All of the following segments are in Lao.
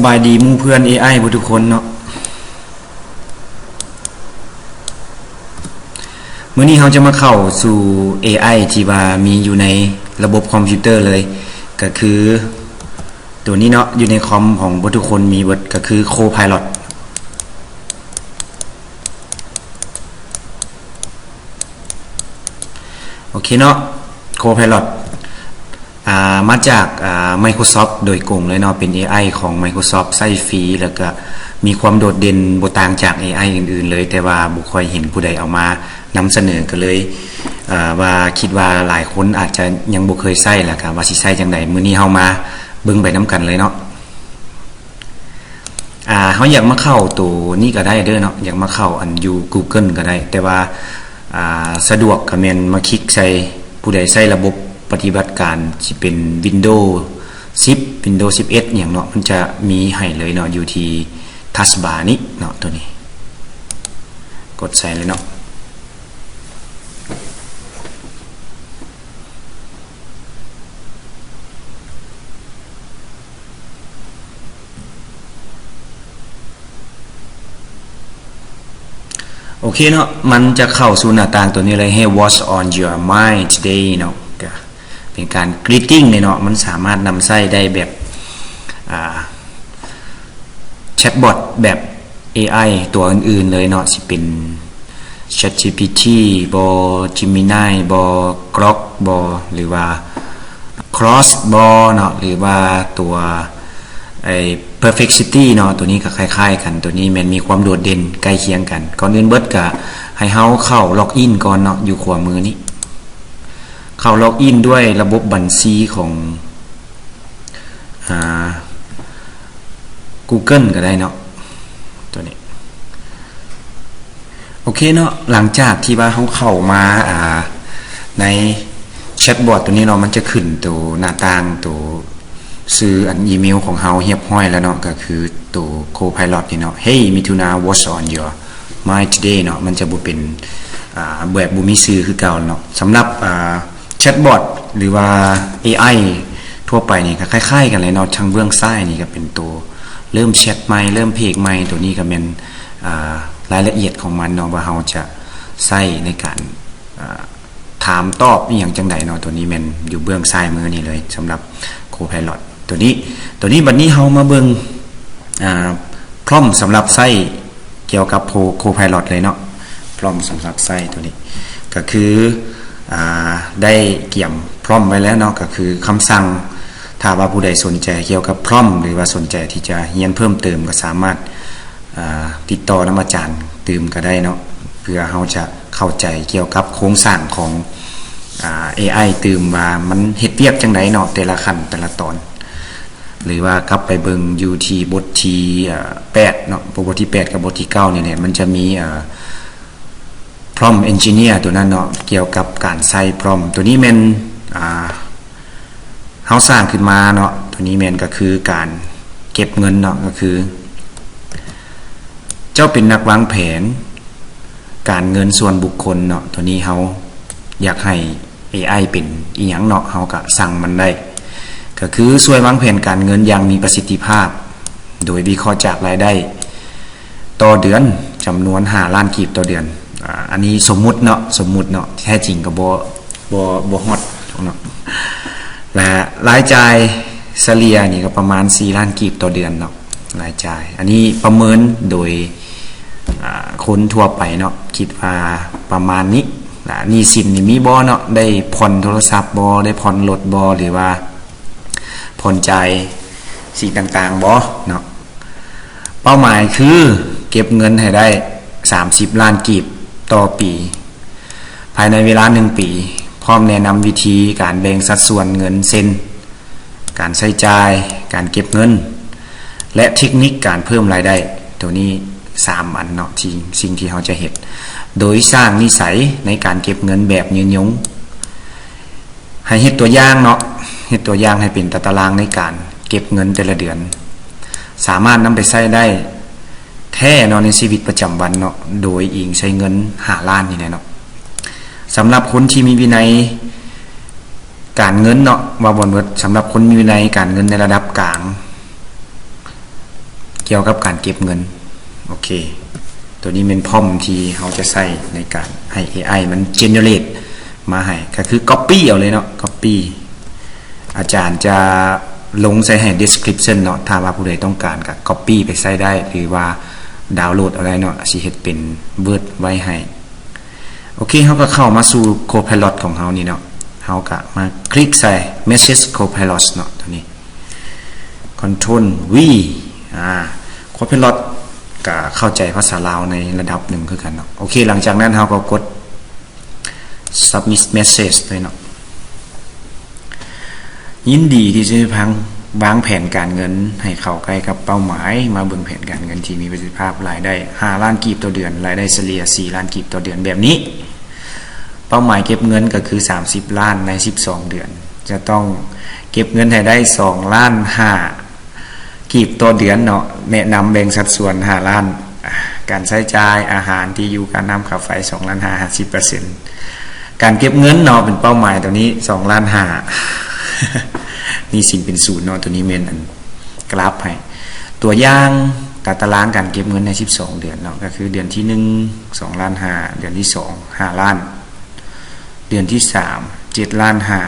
ບາຍດີໝູ່ເພື່ອນ ເອໄອ ເບິດທຸກຄົນເນາະ. ມື້ນີ້ເຮົາຈະມາເຂົ້າສູ່ ເອໄອ ທີ່ວ່າມີຢູ່ໃນລະບົບຄອມພິວເຕີເລີຍ ກໍຄືໂຕນີ້ເນາະ, ຢູ່ໃນຄອມຂອງເບິດທຸກຄົນມີເບິດ ກໍຄື Copilot. ໂອເຄເນາະ, Copilot ອ່າ ມາຈາກ ອ່າ Microsoft ໂດຍກົງເລີຍເນາະ, ເປັນ ເອໄອ ຂອງ Microsoft ໃຊ້ຟຣີ ແລ້ວກະມີຄວາມໂດດເດັ່ນບໍ່ຕ່າງຈາກ ເອໄອ ອື່ນໆເລີຍ, ແຕ່ວ່າບໍ່ຄ່ອຍເຫັນຜູ້ໃດເອົາມານຳສະເໜີ ກໍເລີຍ ອ່າ ວ່າ ຄິດວ່າຫຼາຍຄົນອາດຈະຍັງບໍ່ເຄີຍໃຊ້ ແລ້ວກະວ່າຊິໃຊ້ຈັ່ງໃດ. ມື້ນີ້ເຮົາມາເບິ່ງໄປນຳກັນເລີຍເນາະ. ອ່າ ເຮົາຢາກມາເຂົ້າໂຕນີ້ກໍໄດ້ເດີເນາະ, ຢາກມາເຂົ້າອັນຢູ່ Google ກໍໄດ້, ແຕ່ວ່າ ອ່າ ສະດວກກໍແມ່ນມາຄລິກໃສ່ ຜູ້ໃດໃຊ້ລະບົບປະຕິບັດການ ຊິເປັນ Windows ສິບ Windows ສິບເອັດ ຫຍັງເນາະ, ມັນຈະມີໃຫ້ເລີຍເນາະ, ຢູ່ທີ່ Task Bar ນີ້ເນາະ, ໂຕນີ້ ກົດໃສ່ເລີຍເນາະ. ໂອເຄເນາະ, ມັນຈະເຂົ້າສູ່ໜ້າຕ່າງໂຕນີ້ເລີຍ, Hey, what's on your mind today ເນາະ, ກະເປັນການ greeting ເນາະ, ມັນສາມາດນຳໃຊ້ໄດ້ແບບ ອ່າ ແຊັດບອດແບບ ເອໄອ ຕົວອື່ນໆເລີຍເນາະ, ຊິເປັນ ChatGPT ບໍ Gemini ບໍ Grok ບໍ ຫຼືວ່າ Claude ບໍເນາະ, ຫຼືວ່າຕົວ ໄອ້ Perplexity ເນາະ, ຕົວນີ້ກໍຄ້າຍໆກັນ, ຕົວນີ້ແມ່ນມີຄວາມໂດດເດັ່ນໃກ້ຄຽງກັນ. ກ່ອນອື່ນເບິດກໍໃຫ້ເຮົາເຂົ້າ log in ກ່ອນເນາະ, ຢູ່ຂວາມືນີ້ ເຂົ້າ log in ດ້ວຍລະບົບບັນຊີຂອງ ອ່າ Google ກໍໄດ້ເນາະ, ຕົວນີ້. ໂອເຄເນາະ, ຫຼັງຈາກທີ່ວ່າເຮົາເຂົ້າມາ ອ່າ ໃນແຊັດບອດຕົວນີ້ເນາະ, ມັນຈະຂຶ້ນໂຕໜ້າຕ່າງ ໂຕຊື່ອັນອີເມວຂອງເຮົາຮຽບຮ້ອຍແລ້ວເນາະ, ກໍຄືໂຕ Copilot ນີ້ເນາະ, Hey Mithuna, what's on your mind today ເນາະ, ມັນຈະບໍ່ເປັນ ອ່າ ແບບບໍ່ມີຊື່ຄືເກົ່າເນາະ. ສຳລັບ ອ່າ ແຊັດບອດ ຫຼືວ່າ ເອໄອ ທົ່ວໄປນີ້ກໍຄ້າຍໆກັນເລີຍເນາະ, ທາງເບື້ອງຊ້າຍນີ້ກໍເປັນໂຕເລີ່ມແຊັດໃໝ່ ເລີ່ມເພຈໃໝ່, ໂຕນີ້ກໍແມ່ນ ອ່າ ລາຍລະອຽດຂອງມັນເນາະ ວ່າເຮົາຈະໃຊ້ໃນການ ອ່າ ຖາມຕອບອີ່ຫຍັງຈັ່ງໃດເນາະ, ໂຕນີ້ແມ່ນຢູ່ເບື້ອງຊ້າຍມືນີ້ເລີຍ ສຳລັບ Copilot ໂຕນີ້. ໂຕນີ້ບັດນີ້ເຮົາມາເບິ່ງ ອ່າ prompt ສຳລັບໃຊ້ ກ່ຽວກັບ Copilot ເລີຍເນາະ, prompt ສຳລັບໃຊ້ໂຕນີ້ ກໍຄື ອ່າ ໄດ້ກຽມ prompt ໄວ້ແລ້ວເນາະ, ກໍຄືຄຳສັ່ງ. ຖ້າວ່າຜູ້ໃດສົນໃຈກ່ຽວກັບ prompt ຫຼືວ່າສົນໃຈທີ່ຈະຮຽນເພີ່ມເຕີມ ກໍສາມາດ ອ່າ ຕິດຕໍ່ນຳອາຈານຕື່ມກໍໄດ້ເນາະ, ເພື່ອເຮົາຈະເຂົ້າໃຈກ່ຽວກັບໂຄງສ້າງຂອງ ອ່າ ເອໄອຕື່ມ ວ່າມັນເຮັດວຽກຈັ່ງໃດເນາະ, ແຕ່ລະຂັ້ນແຕ່ລະຕອນ. ຫຼືວ່າກັບໄປເບິ່ງຢູ່ທີ່ບົດທີ ເອີ ແປດເນາະ, ບໍ່ ບົດທີແປດກັບບົດທີເກົ້ານີ້ແຫຼະ, ມັນຈະມີ ເອີ prompt engineer ຕົວນັ້ນເນາະ, ກ່ຽວກັບການໃຊ້ prompt ຕົວນີ້ແມ່ນ ອ່າ ເຮົາສ້າງຂຶ້ນມາເນາະ. ຕົວນີ້ແມ່ນກໍຄືການເກັບເງິນເນາະ, ກໍຄື ເຈົ້າເປັນນັກວາງແຜນການເງິນສ່ວນບຸກຄົນເນາະ, ຕົວນີ້ເຮົາຢາກໃຫ້ ເອໄອ ເປັນອີ່ຫຍັງເນາະ, ເຮົາກະສັ່ງມັນໄດ້, ກໍຄືຊ່ວຍວາງແຜນການເງິນຢ່າງມີປະສິດທິພາບ ໂດຍວິເຄາະຈາກລາຍໄດ້ຕໍ່ເດືອນຈຳນວນຫ້າລ້ານກີບຕໍ່ເດືອນ. ອາ ອັນນີ້ສົມມຸດເນາະ, ສົມມຸດເນາະ, ແທ້ຈິງກໍບໍ່ ບໍ່ ບໍ່ຮອດເນາະ. ແລະ ລາຍຈ່າຍສະເລ່ຍນີ້ກໍປະມານສີ່ລ້ານກີບຕໍ່ເດືອນເນາະ, ລາຍຈ່າຍ. ອັນນີ້ປະເມີນໂດຍ ອາ ຄົນທົ່ວໄປເນາະ, ຄິດວ່າປະມານນີ້. ອາ ໜີ້ສິນນີ້ມີບໍ່ເນາະ, ໄດ້ຜ່ອນໂທລະສັບບໍ່, ໄດ້ຜ່ອນລົດບໍ່ ຫຼືວ່າຜ່ອນຈ່າຍສິ່ງຕ່າງໆບໍ່ເນາະ. ເປົ້າໝາຍຄືເກັບເງິນໃຫ້ໄດ້ສາມສິບລ້ານກີບຕໍ່ປີ ພາຍໃນເວລາໜຶ່ງປີ, ພ້ອມແນະນຳວິທີການແບ່ງສັດສ່ວນເງິນ ເຊັ່ນ ການໃຊ້ຈ່າຍ, ການເກັບເງິນ ແລະ ເທັກນິກການເພີ່ມລາຍໄດ້. ໂຕນີ້ສາມອັນເນາະ ທີ່ ສິ່ງທີ່ເຮົາຈະເຮັດ ໂດຍສ້າງນິໄສໃນການເກັບເງິນແບບຍືນຍົງ. ໃຫ້ເຮັດຕົວຢ່າງເນາະ, ເຮັດຕົວຢ່າງໃຫ້ເປັນຕາຕະລາງໃນການເກັບເງິນແຕ່ລະເດືອນ, ສາມາດນຳໄປໃຊ້ໄດ້ແທ້ເນາະ ໃນຊີວິດປະຈຳວັນເນາະ, ໂດຍອີງໃສ່ເງິນຫ້າລ້ານນີ້ແຫຼະເນາະ. ສຳລັບຄົນທີ່ມີວິໄນການເງິນເນາະ, ເວົ້າບໍ່ໝົດ, ສຳລັບຄົນມີວິໄນການເງິນໃນລະດັບກາງ ກ່ຽວກັບການເກັບເງິນ. ໂອເຄ ຕົວນີ້ແມ່ນ prompt ທີ່ເຮົາຈະໃຊ້ໃນການໃຫ້ ເອໄອ ມັນ generate ມາໃຫ້ ກໍຄື copy ເອົາເລີຍເນາະ copy. ອາຈານຈະລົງໃສ່ໃຫ້ description ເນາະ ຖ້າວ່າຜູ້ໃດຕ້ອງການກໍ copy ໄປໃຊ້ໄດ້ ຫຼືວ່າ download ເອົາໄດ້ເນາະ ຊິເຮັດເປັນ Word ໄວ້ໃຫ້. ໂອເຄ ເຮົາກໍເຂົ້າມາສູ່ Copilot ຂອງເຮົານີ້ເນາະ ເຮົາກໍມາຄລິກໃສ່ Message Copilot ເນາະ ຕົວນີ້ Control V. ອາ Copilot ກໍເຂົ້າໃຈພາສາລາວໃນລະດັບໜຶ່ງຄືກັນເນາະ. ໂອເຄ ຫຼັງຈາກນັ້ນເຮົາກໍກົດ Submit Message ເລີຍເນາະ. ຍິນດີທີ່ຈະຟັງ ວາງແຜນການເງິນໃຫ້ເຂົ້າໃກ້ກັບເປົ້າໝາຍ. ມາເບິ່ງແຜນການເງິນທີ່ມີປະສິດທິພາບ, ລາຍໄດ້ຫ້າລ້ານກີບຕໍ່ເດືອນ, ລາຍໄດ້ສະເລ່ຍສີ່ລ້ານກີບຕໍ່ເດືອນ ແບບນີ້. ເປົ້າໝາຍເກັບເງິນກໍຄືສາມສິບລ້ານໃນສິບສອງເດືອນ, ຈະຕ້ອງເກັບເງິນໃຫ້ໄດ້ສອງລ້ານຫ້າ ກີບຕໍ່ເດືອນເນາະ. ແນະນຳແບ່ງສັດສ່ວນຫ້າລ້ານ. ການໃຊ້ຈ່າຍ ອາຫານ ທີ່ຢູ່ ຄ່ານ້ຳ ຄ່າໄຟ ສອງລ້ານຫ້າ ຫ້າສິບເປີເຊັນ. ການເກັບເງິນເນາະ ເປັນເປົ້າໝາຍຕົວນີ້ ສອງລ້ານຫ້າ. ໜີ້ສິນເປັນສູນເນາະ. ຕົວນີ້ແມ່ນອັນກຣາຟໃຫ້ ຕົວຢ່າງຕາຕະລາງການເກັບເງິນໃນສິບສອງເດືອນເນາະ, ກໍຄືເດືອນທີໜຶ່ງ ສອງລ້ານຫ້າ, ເດືອນທີສອງ ຫ້າລ້ານ, ເດືອນທີສາມ ເຈັດລ້ານຫ້າ,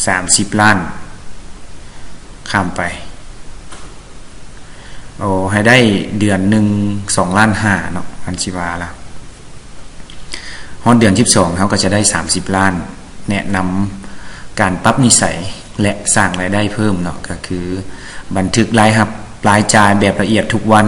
ສາມສິບລ້ານ. ຂ້າມໄປ. ໂອ້ ໃຫ້ໄດ້ເດືອນໜຶ່ງສອງລ້ານຫ້າເນາະ ຄັນຊິວ່າລະ. ຮອດເດືອນສິບສອງ ເຮົາກໍຈະໄດ້ສາມສິບລ້ານ. ແນະນຳການປັບນິໄສ ແລະ ສ້າງລາຍໄດ້ເພີ່ມເນາະ, ກໍຄືບັນທຶກລາຍຮັບ, ລາຍຈ່າຍແບບລະອຽດທຸກວັນ,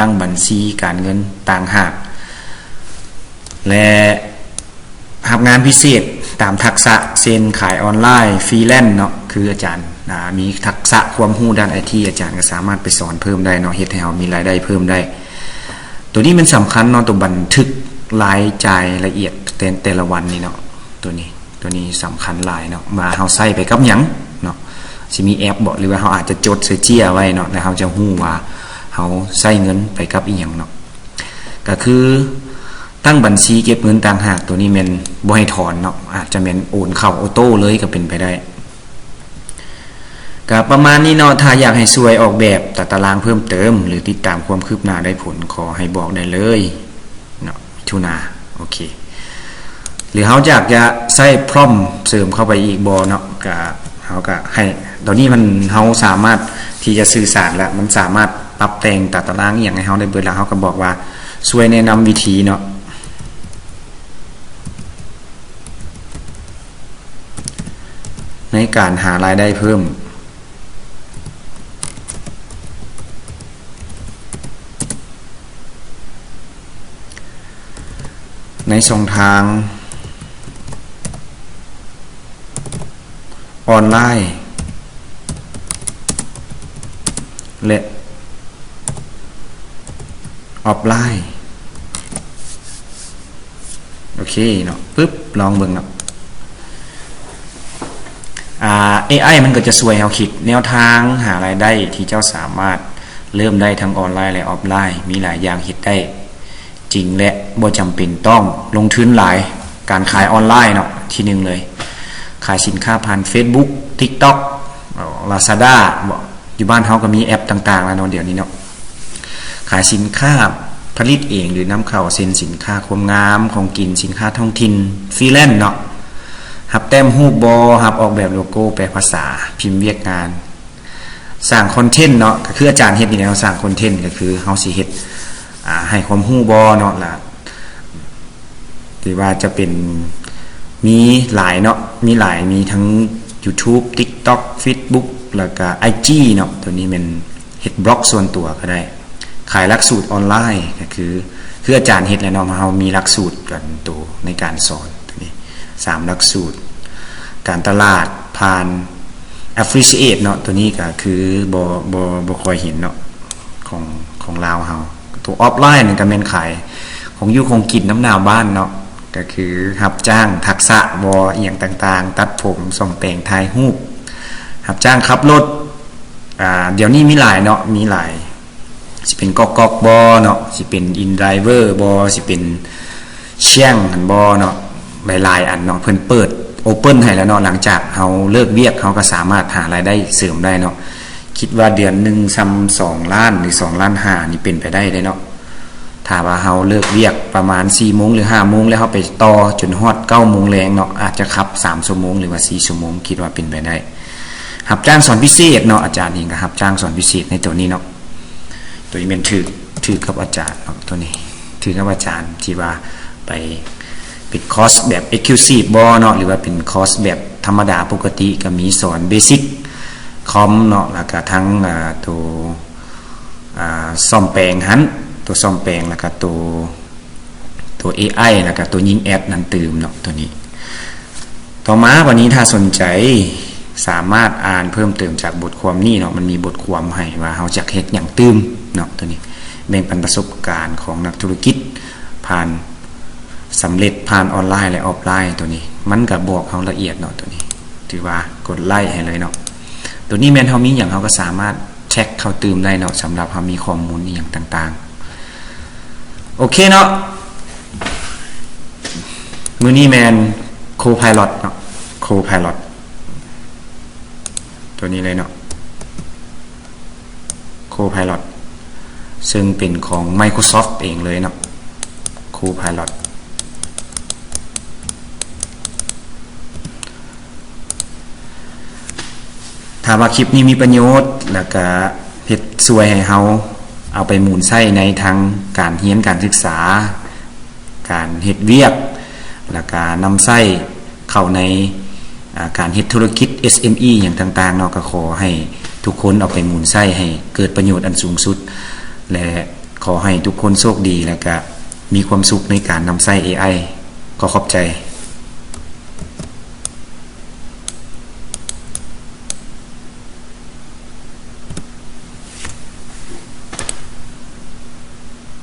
ຕັ້ງບັນຊີການເງິນຕ່າງຫາກ ແລະ ຮັບງານພິເສດຕາມທັກສະ ເຊັ່ນ ຂາຍອອນລາຍ, ຟຣີແລນເນາະ, ຄືອາຈານ ອາ ມີທັກສະຄວາມຮູ້ດ້ານໄອທີ ອາຈານກໍສາມາດໄປສອນເພີ່ມໄດ້ເນາະ, ເຮັດໃຫ້ເຮົາມີລາຍໄດ້ເພີ່ມໄດ້. ຕົວນີ້ມັນສຳຄັນເນາະ, ຕົວບັນທຶກລາຍຈ່າຍລະອຽດແຕ່ ແຕ່ລະວັນນີ້ເນາະ, ຕົວນີ້ ຕົວນີ້ສຳຄັນຫຼາຍເນາະ, ວ່າເຮົາໃຊ້ໄປກັບຫຍັງເນາະ, ຊິມີແອັບບໍ ຫຼືວ່າເຮົາອາດຈະຈົດໃສ່ເຈ້ຍໄວ້ເນາະ, ແລ້ວເຮົາຈະຮູ້ວ່າເຮົາໃຊ້ເງິນໄປກັບອີ່ຫຍັງເນາະ. ກໍຄືຕັ້ງບັນຊີເກັບເງິນຕ່າງຫາກ, ຕົວນີ້ແມ່ນບໍ່ໃຫ້ຖອນເນາະ, ອາດຈະແມ່ນໂອນເຂົ້າໂອໂຕ້ເລີຍກໍເປັນໄປໄດ້. ກໍປະມານນີ້ເນາະ, ຖ້າຢາກໃຫ້ຊ່ວຍອອກແບບຕາຕະລາງເພີ່ມເຕີມ ຫຼືຕິດຕາມຄວາມຄືບໜ້າໄດ້ຜົນ, ຂໍໃຫ້ບອກໄດ້ເລີຍເນາະ, ມິຖຸນາ. ໂອເຄ ຫຼືເຮົາຢາກຈະໃສ່ prompt ເສີມເຂົ້າໄປອີກບໍ່ເນາະ, ກະ ເຮົາກະໃຫ້ ຕອນນີ້ມັນ ເຮົາສາມາດທີ່ຈະສື່ສານແລ້ວ, ມັນສາມາດປັບແຕ່ງຕາຕະລາງອີ່ຫຍັງໃຫ້ເຮົາໄດ້ເບິດແລ້ວ, ເຮົາກໍບອກວ່າຊ່ວຍແນະນຳວິທີເນາະ ໃນການຫາລາຍໄດ້ເພີ່ມ ໃນຊ່ອງທາງອອນລາຍ ແລະ ອອຟລາຍ. ໂອເຄເນາະ, ປຶບ ລອງເບິ່ງເນາະ. ອາ ເອໄອ ມັນກໍຈະຊ່ວຍເຮົາຄິດແນວທາງຫາລາຍໄດ້ທີ່ເຈົ້າສາມາດເລີ່ມໄດ້ທັງອອນລາຍ ແລະ ອອຟລາຍ, ມີຫຼາຍຢ່າງເຮັດໄດ້ຈິງ ແລະ ບໍ່ຈຳເປັນຕ້ອງລົງທຶນຫຼາຍ. ການຂາຍອອນລາຍເນາະ, ທີໜຶ່ງເລີຍ ຂາຍສິນຄ້າຜ່ານ Facebook TikTok Lazada ບໍ ຢູ່ບ້ານເຮົາກໍມີແອັບຕ່າງໆແລ້ວເນາະ ດຽວນີ້ເນາະ. ຂາຍສິນຄ້າຜະລິດເອງ ຫຼື ນຳເຂົ້າ ເຊັ່ນ ສິນຄ້າຄວາມງາມ, ຂອງກິນ, ສິນຄ້າທ້ອງຖິ່ນ, ຟຣີແລນເນາະ, ຮັບແຕ້ມຮູບບໍ, ຮັບອອກແບບໂລໂກ້, ແປພາສາ, ພິມວຽກງານ, ສ້າງຄອນເທັນເນາະ, ກໍຄືອາຈານເຮັດນີ້ແຫຼະເນາະ, ສ້າງຄອນເທັນກໍຄືເຮົາຊິເຮັດ ອາ ໃຫ້ຄວາມຮູ້ບໍເນາະ, ລະ ຫຼືວ່າຈະເປັນ ມີຫຼາຍເນາະ, ມີຫຼາຍ, ມີທັງ YouTube TikTok Facebook ແລ້ວກະ IG ເນາະ. ຕົວນີ້ແມ່ນເຮັດບລັອກສ່ວນຕົວກໍໄດ້, ຂາຍຫຼັກສູດອອນລາຍ ກໍຄື ຄືອາຈານເຮັດແຫຼະເນາະ, ເຮົາມີຫຼັກສູດກັນໂຕໃນການສອນ. ຕົວນີ້ສາມຫຼັກສູດ, ການຕະຫຼາດຜ່ານ Affiliate ເນາະ, ຕົວນີ້ກໍຄືບໍ່ ບໍ່ ບໍ່ຄ່ອຍເຫັນເນາະ ຂອງ ຂອງລາວເຮົາ. ຕົວອອຟລາຍນີ້ກໍແມ່ນຂາຍຂອງຢູ່ຂອງກິນນຳໜ້າບ້ານເນາະ, ກໍຄືຮັບຈ້າງທັກສະບໍ ອີ່ຫຍັງຕ່າງໆ, ຕັດຜົມ, ສ້ອມແປງ, ຖ່າຍຮູບ, ຮັບຈ້າງຂັບລົດ. ອາ ດຽວນີ້ມີຫຼາຍເນາະ, ມີຫຼາຍ, ຊິເປັນກອກໆບໍເນາະ, ຊິເປັນ InDriver ບໍ, ຊິເປັນ Shang ຫັ້ນບໍເນາະ, ຫຼາຍໆອັນເນາະ. ເພິ່ນເປີດ Open ໃຫ້ແລ້ວເນາະ, ຫຼັງຈາກເຮົາເລີກວຽກ ເຮົາກໍສາມາດຫາລາຍໄດ້ເສີມໄດ້ເນາະ. ຄິດວ່າເດືອນໜຶ່ງສ່ຳສອງລ້ານ ຫຼື ສອງລ້ານຫ້ານີ້ເປັນໄປໄດ້ເດ້ເນາະ. ຖ້າວ່າເຮົາເລີກວຽກປະມານສີ່ໂມງ ຫຼື ຫ້າໂມງ ແລ້ວເຮົາໄປຕໍ່ຈົນຮອດເກົ້າໂມງແລງເນາະ, ອາດຈະຂັບສາມຊົ່ວໂມງ ຫຼືວ່າສີ່ຊົ່ວໂມງ, ຄິດວ່າເປັນໄປໄດ້. ຮັບຈ້າງສອນພິເສດເນາະ, ອາຈານເອງກໍຮັບຈ້າງສອນພິເສດໃນໂຕນີ້ເນາະ. ໂຕນີ້ແມ່ນຖືກ ຖືກກັບອາຈານເນາະ, ໂຕນີ້ຖືກກັບອາຈານທີ່ວ່າໄປເປັນຄອສແບບ exclusive ບໍ່ເນາະ, ຫຼືວ່າເປັນຄອສແບບທຳມະດາປົກກະຕິ, ກໍມີສອນ basic ຄອມເນາະ, ແລ້ວກໍທັງ ອ່າ ໂຕ ອ່າ ສ້ອມແປງຫັ້ນ, ໂຕສ້ອມແປງ ແລ້ວກໍໂຕ ໂຕ ເອໄອ ແລ້ວກໍໂຕຍິງແອັດນັ້ນຕື່ມເນາະ ໂຕນີ້. ຕໍ່ມາບັດນີ້ ຖ້າສົນໃຈສາມາດອ່ານເພີ່ມເຕີມຈາກບົດຄວາມນີ້ເນາະ, ມັນມີບົດຄວາມໃຫ້ວ່າເຮົາຈະເຮັດຫຍັງຕື່ມເນາະ, ໂຕນີ້ແບ່ງປັນປະສົບການຂອງນັກທຸລະກິດ ຜ່ານ ສຳເລັດຜ່ານອອນລາຍ ແລະ ອອຟລາຍ, ໂຕນີ້ມັນກໍບອກເຮົາລະອຽດເນາະ, ໂຕນີ້ຖືວ່າກົດໄລ້ໃຫ້ເລີຍເນາະ. ໂຕນີ້ແມ່ນເຮົາມີຫຍັງເຮົາກໍສາມາດແທຣັກເຂົ້າຕື່ມໄດ້ເນາະ, ສຳລັບເຮົາມີຂໍ້ມູນອີ່ຫຍັງຕ່າງໆ. ໂອເຄເນາະ, ມື້ນີ້ແມ່ນ Copilot ເນາະ, Copilot ໂຕນີ້ເລີຍເນາະ. Copilot ເຊິ່ງເປັນຂອງ Microsoft ເອງເລີຍເນາະ, Copilot. ຖ້າວ່າຄລິບນີ້ມີປະໂຫຍດ ແລ້ວກະເຮັດຊ່ວຍໃຫ້ເຮົາເອົາໄປໝູນໃຊ້ໃນທາງການຮຽນການສຶກສາ, ການເຮັດວຽກ ແລ້ວກະນຳໃຊ້ເຂົ້າໃນ ອ່າ ການເຮັດທຸລະກິດ ເອສເອັມອີ ຫຍັງຕ່າງໆເນາະ, ກໍຂໍໃຫ້ທຸກຄົນເອົາໄປໝູນໃຊ້ໃຫ້ເກີດປະໂຫຍດອັນສູງສຸດ ແລະ ຂໍໃຫ້ທຸກຄົນໂຊກດີ ແລະ ກະມີຄວາມສຸກໃນການນຳໃຊ້ ເອໄອ. ຂໍຂອບໃຈ.